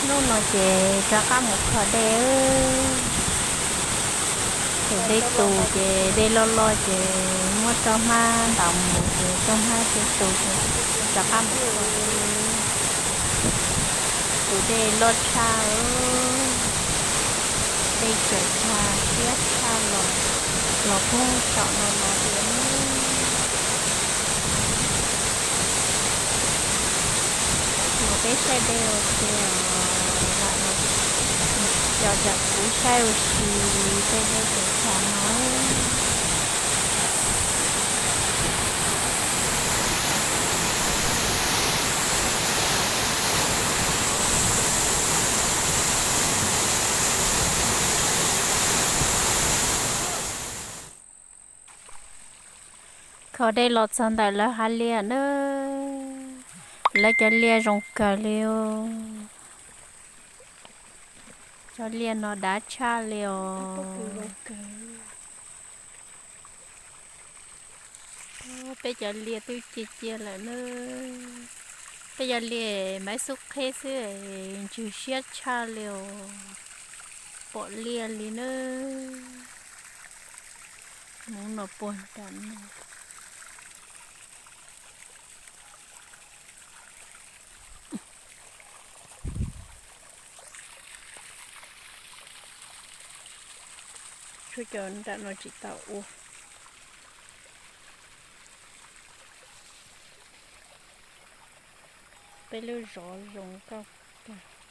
Hnub no ces rov qab mus kho dej. Thaum dej tus ces dej loj loj ces muab roj hmab ntaus mus ces roj hmab twb tus ces rov qab mus kho. Tus dej loj tshaj, dej tsaws tshaj siab tshaj los, los poob saum no los tias. Los peb saib dej ua ke os, lam los coj cov kuv saib ua si tej dej tsaws tshaj no. Kho dej los txog ntawm lawv hav liaj na, lawv cov liaj zoo kawg li os. Cov liaj no dav tshaj li os. Peb cov liaj twb cia cia lawm na. Peb cov liaj maiv xub qheb xwb, ntsws siab tshaj li os. Pom liaj li na. Mus no puag nram no. Tshuav cov nram no tsis tau ua. Peb lub zos zoo nkauj kawg.